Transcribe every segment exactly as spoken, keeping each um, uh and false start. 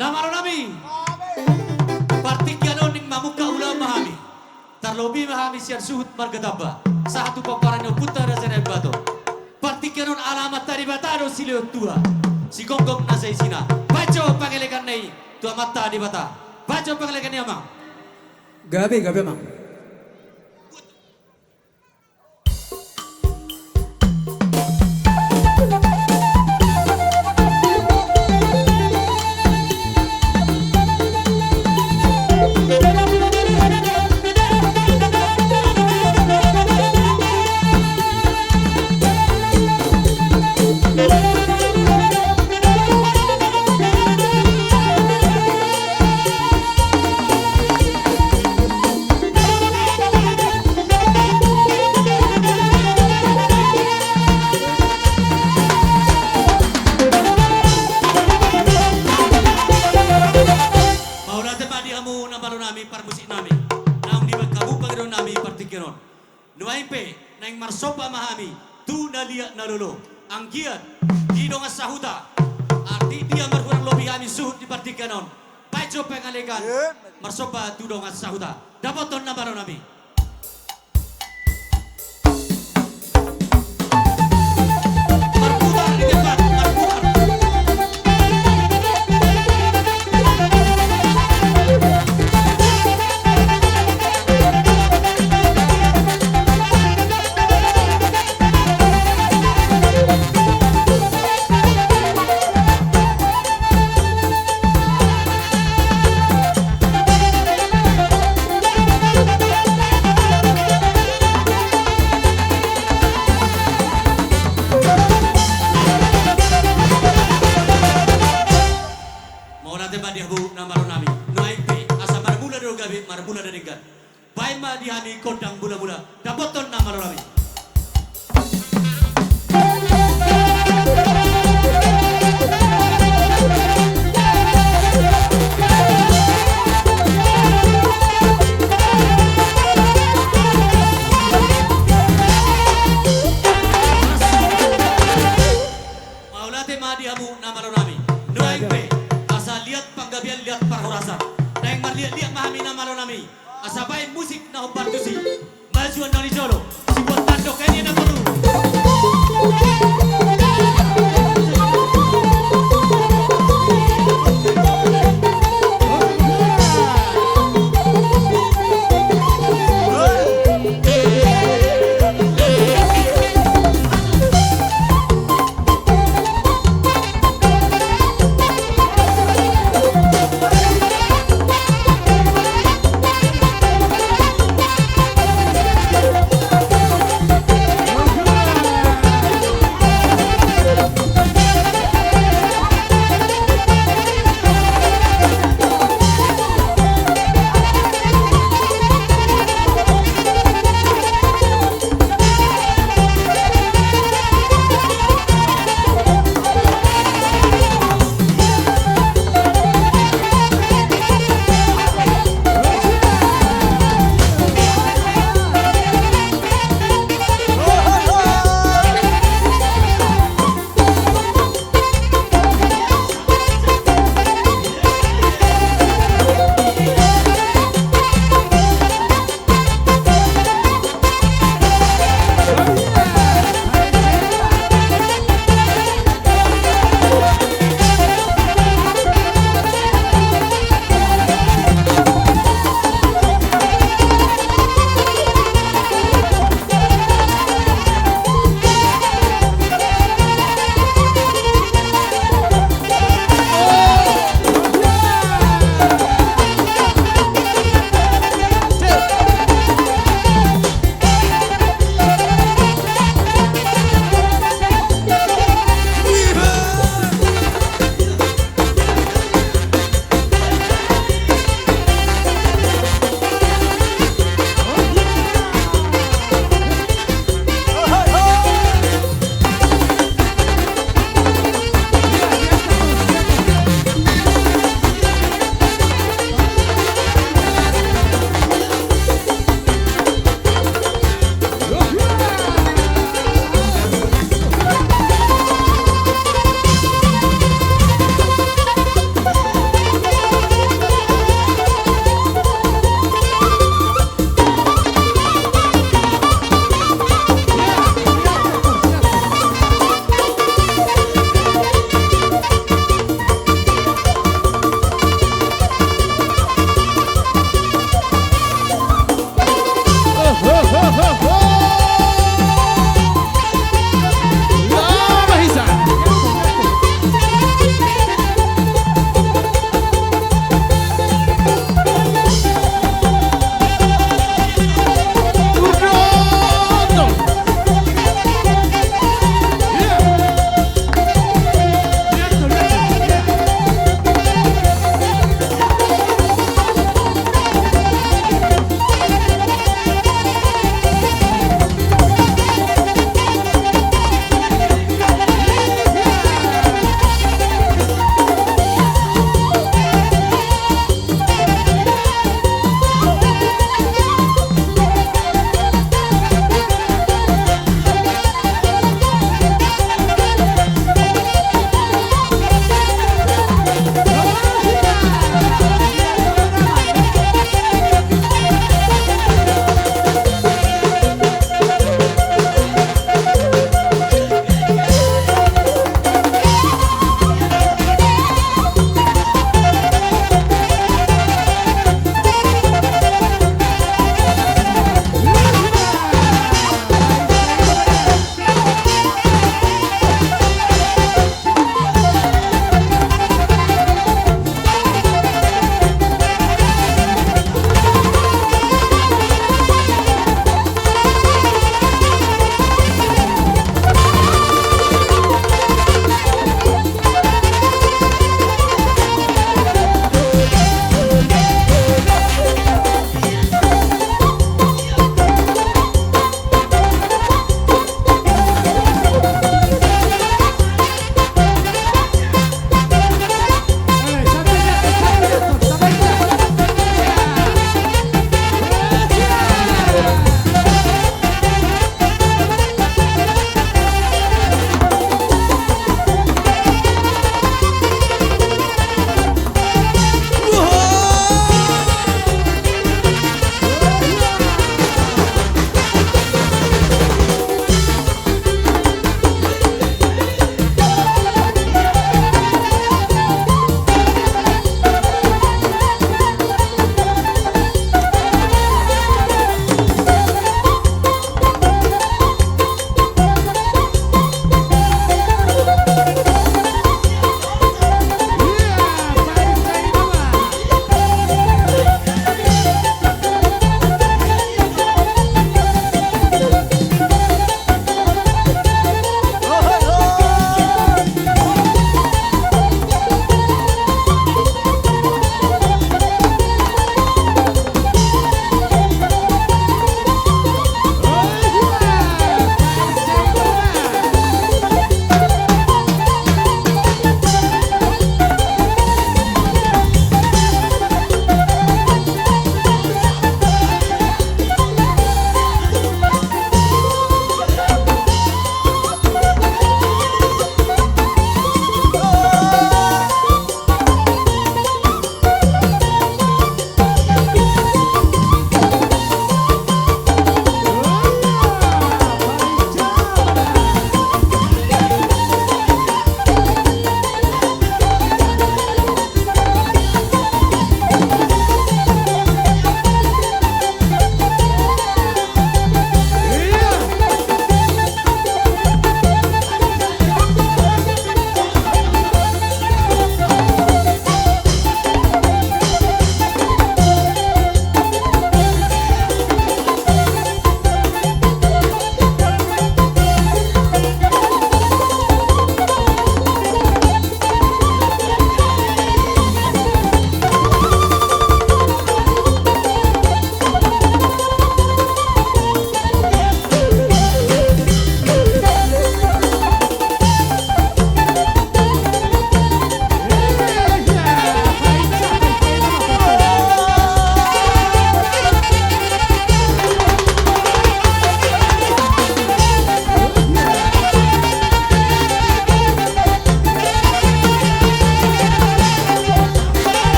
Na malo nami. Partingkian on naeng mamungka ulaon ma hami. Tarlobi ma hami sian suhut marga Tamba, sahat tu pomparan ni ompunta Raja Nai Ambato. Partingkian on ala Amanta Debata do silehon tua, sigonggom na saisina. Bahen jo pangelekanna i tu Amanta Debata. Bahen jo pangelekanna i, amang. Gabe, gabe, amang. Mauliate ma di hamu na malo nami, parmusik nami. Naung dibahen hamu pangidoan nami partingkian on. Nuaeng pe naeng marsomba ma hami tu na liat na lolo, anggiat di dongan sahuta, arti dia marhurang lobi hami suhut di partingkian on. Bahen jo pangelekan marsomba tu dongan sahuta. Dapothon na malo nami. Marputar di tempat, marputar. Mauliate ma di hamu na malo nami. Nuaeng pe asa marmula do gabe, marmula do denggan. Bahen ma di hami gondang mula-mula. Dapothon na malo nami. Mauliate ma di hamu na malo nami. Nuaeng pe asa liat panggabean, liat parhorasan, naeng marliat-liat ma hami na malo nami. Asa bahen musik na hombar tusi. Maju annon di jolo.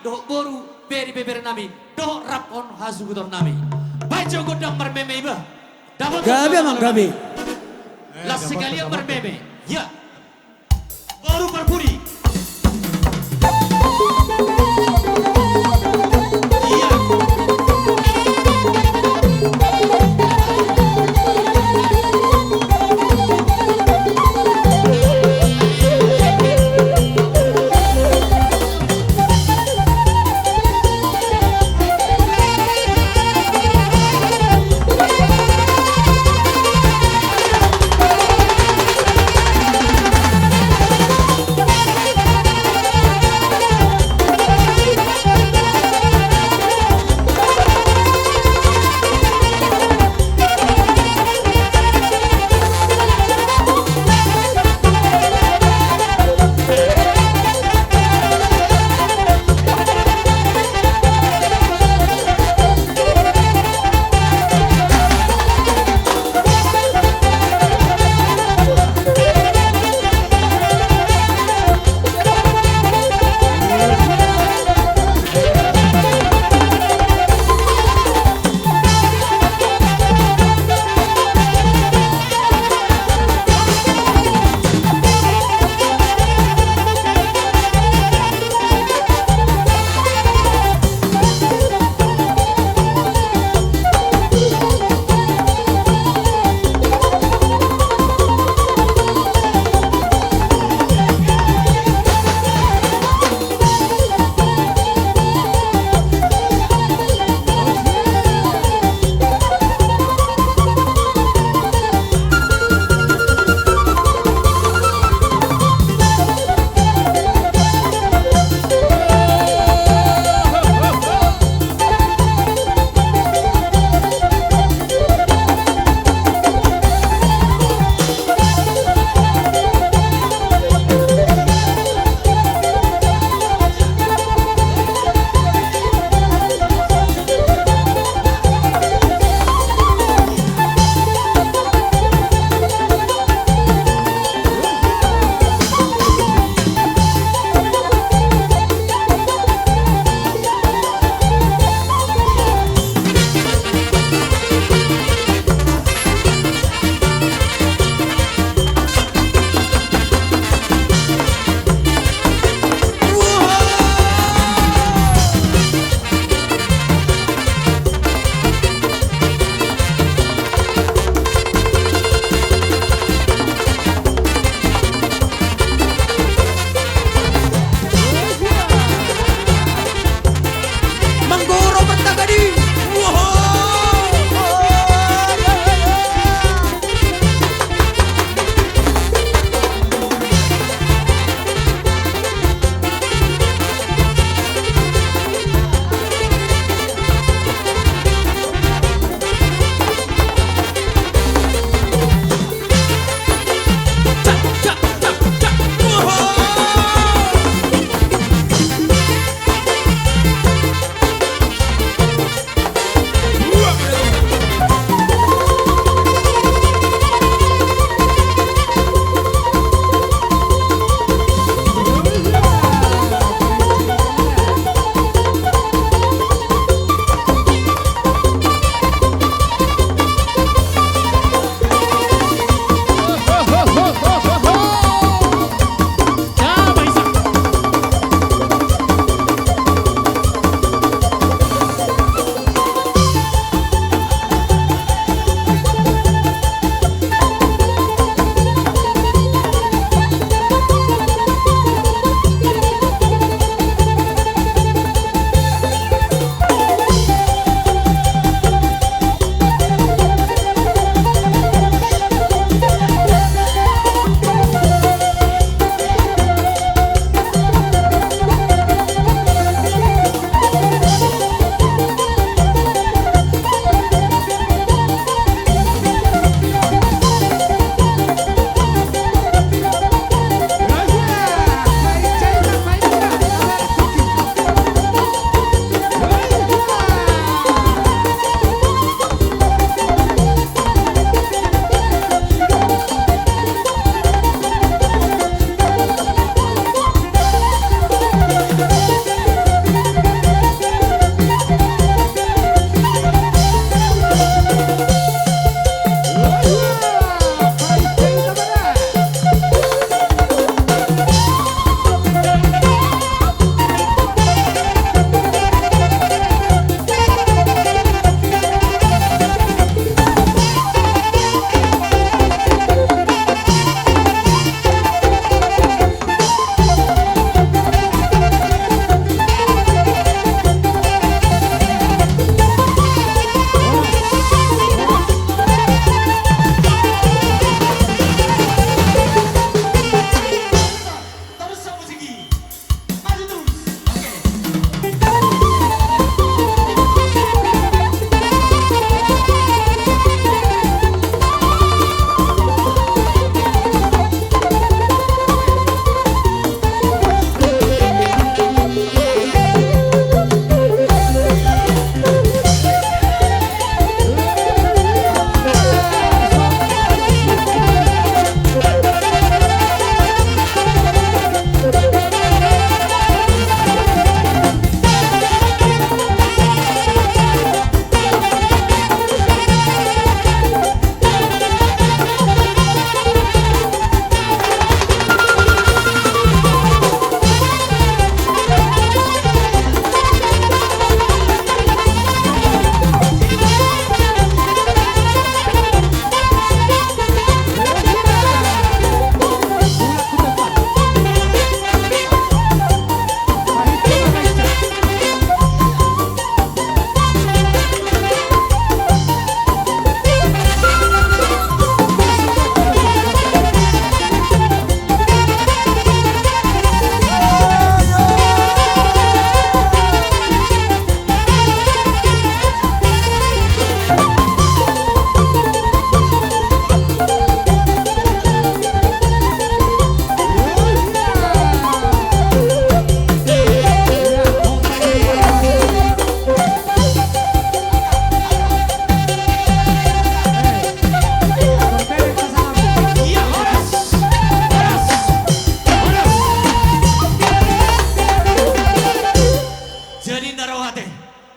dohot boru, bere ni bebere nami, dohot rap on hasuhuton nami. Baen jo gondang marmeme iba. Dapot. Gabe, amang, gabe. Las sekalian marmeme. Ya. Boru parpudi. Ya.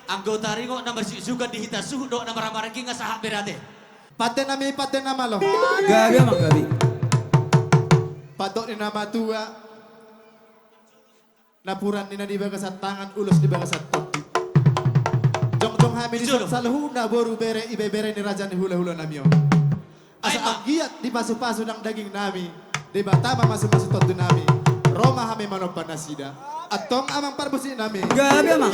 Anggota ringot na marsiusukan di hita suhut dohot na marhahamarangkingan sahat bere ate. Pande nami, pande na malo. Gabe ma gabe. Pandok ni na matua. Napuran ni na di bagasan tangan, ulos di bagasan tondi. Jongjong hami di son saluhutna boru, bere, ibebere ni raja ni hulahula nami on. Asa anggiat dipasupasu nang daging nami, Debata mamasumasu tondi nami. Ro ma hami manomba nasida. Antong amang parmusik nami. Gabe amang.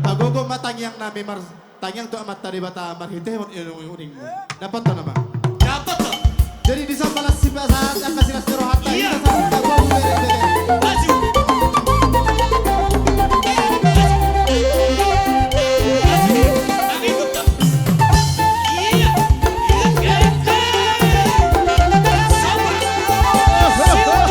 Pagogo ma tangiang nami mar Tangiang tu Amanta Debata marhitehon iunguning. Dapot nama. Dapot. Jadi di son ma las sipasahat angka silas ni rohanta. Iya. Maju. Maju. Maju. Iya. Iya. Iya. Sabar. Sabar.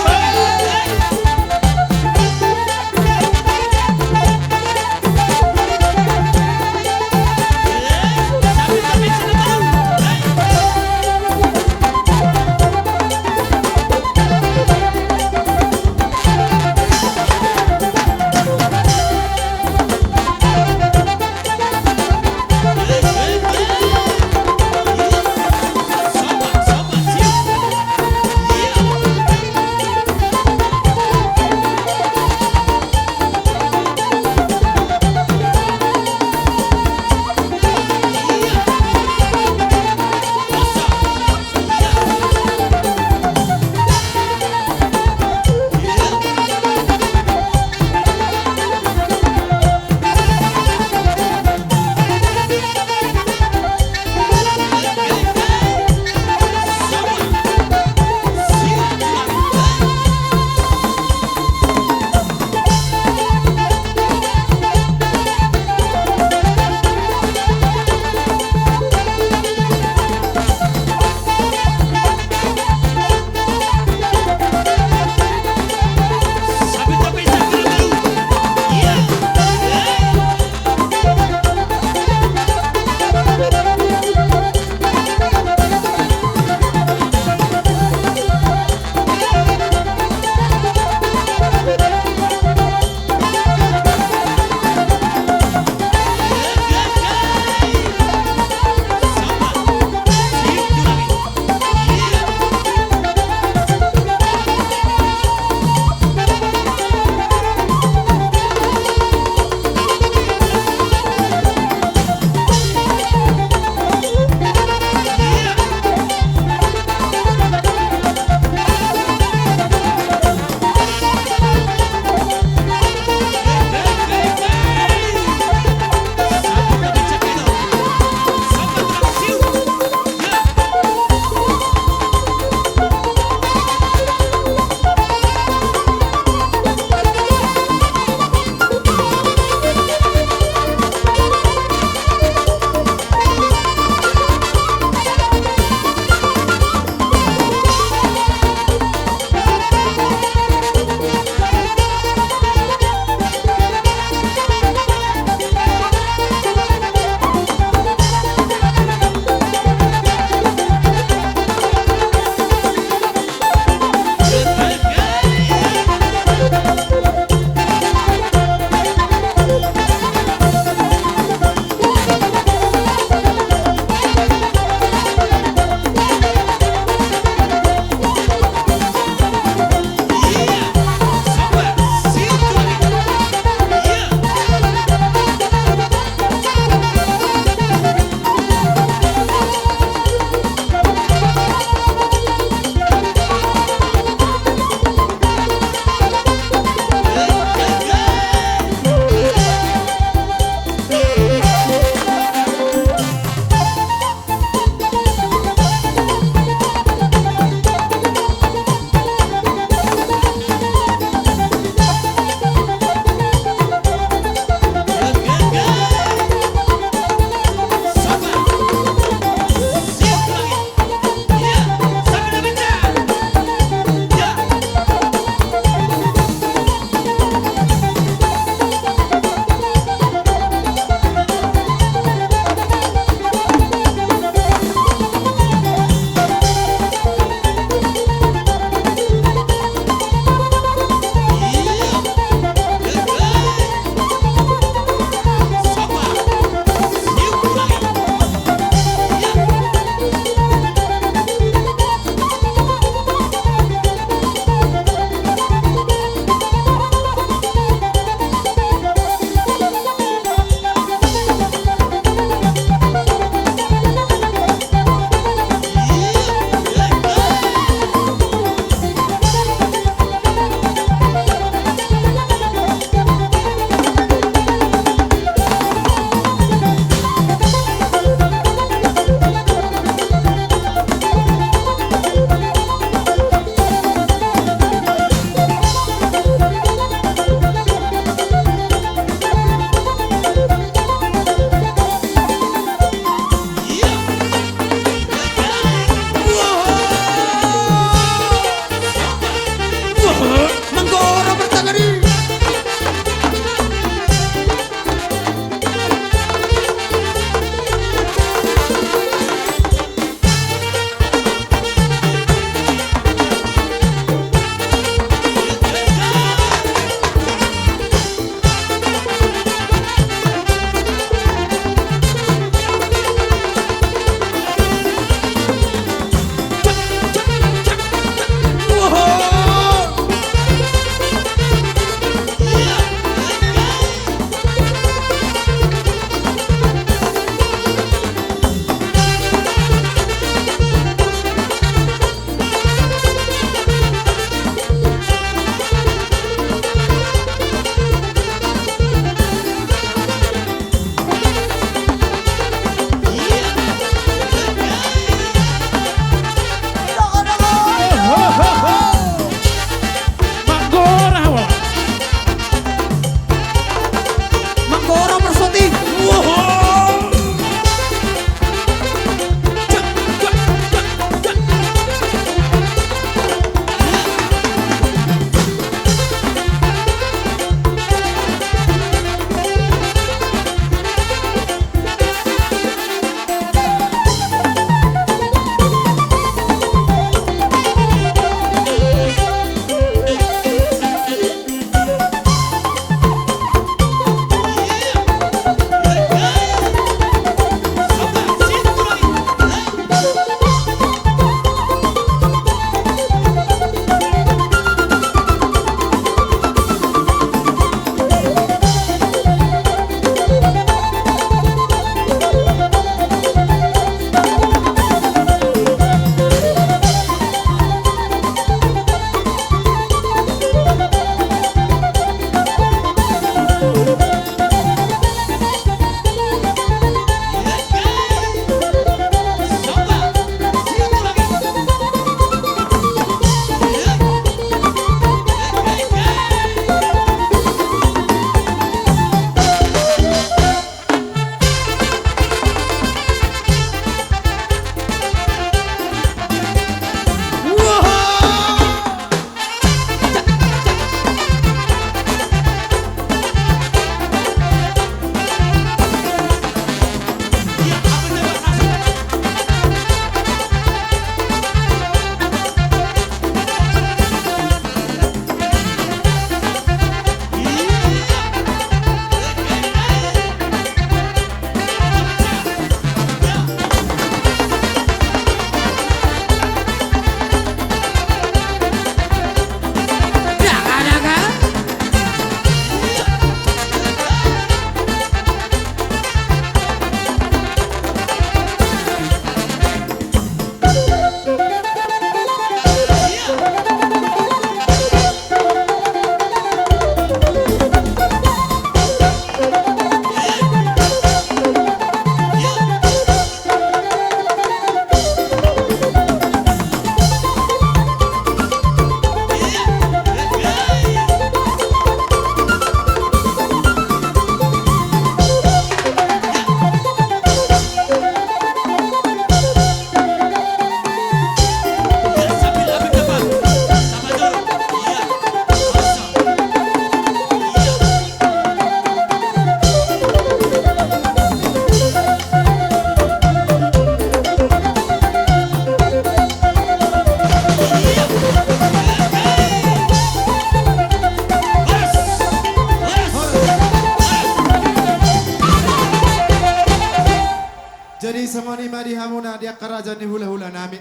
Songon i ma di hamuna di angka raja ni hula-hula nami.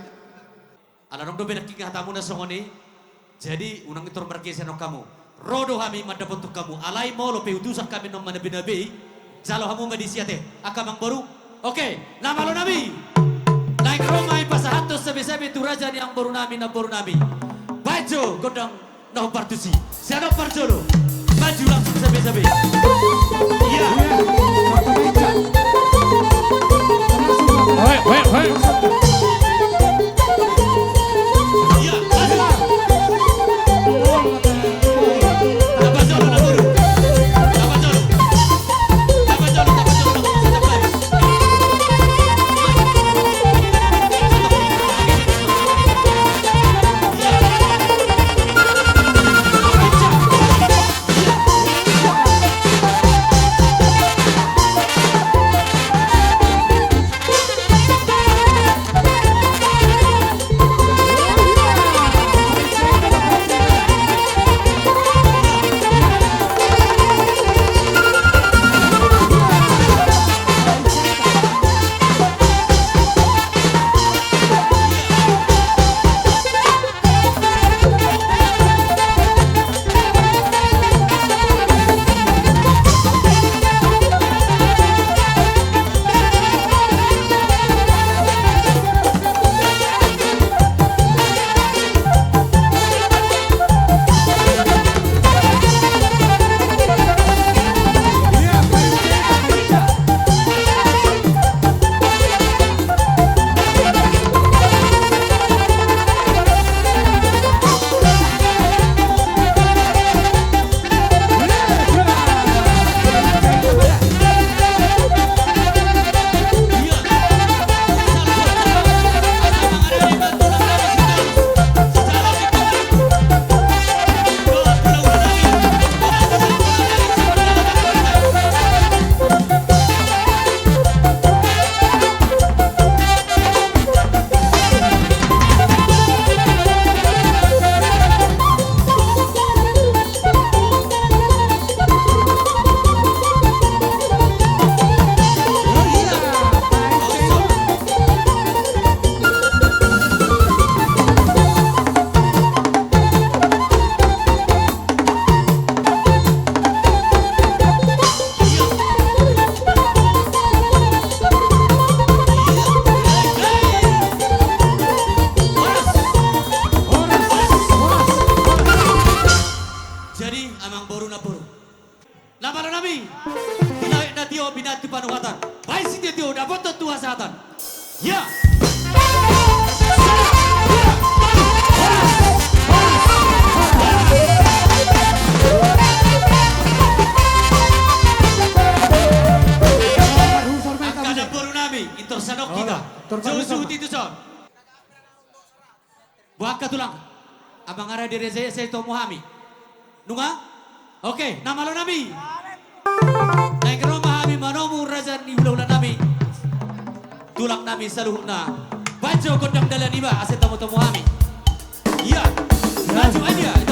Ala adong dope nangkin hatamuna songon i. Jadi unang pintor margese annon hamu. Ro do hami mandapothon hamu. Alai molo pe utusan hami annon manabe-nabe i, jalo hamu ma disi ate, angka amangboru. Oke, na malo nami. Naeng ro ma i pasahathon sabe-sabe tu raja ni amangboru nami, namboru nami. Baen jo gondang na hombar tusi. Sian on parjolo. Maju langsung sabe-sabe. Iya. Hoe, hoe, hoe. Iya, maju. Tapa jolo, namboru. Tapa jolo. Tapa jolo, tapa jolo, tapa jolo. Jadi, amangboru, namboru. Na malo nami. Di langit na tio, binantu panuhatan. Baen sitio-tio, dapothon tu hasahatan. Ya. Angka namboru nami, pintor sadok hita. Jolo suhut i tu son. Boha angka tulang. Amang ara di raja i, asa itomo hami. Nunga? Oke, na malo nami. Naeng ro ma hami manomu raja ni hula-hula nami. Tulang nami saluhutna. Baen jo gondang dalan iba, asa itomo-tomo hami. Iya. Maju aja.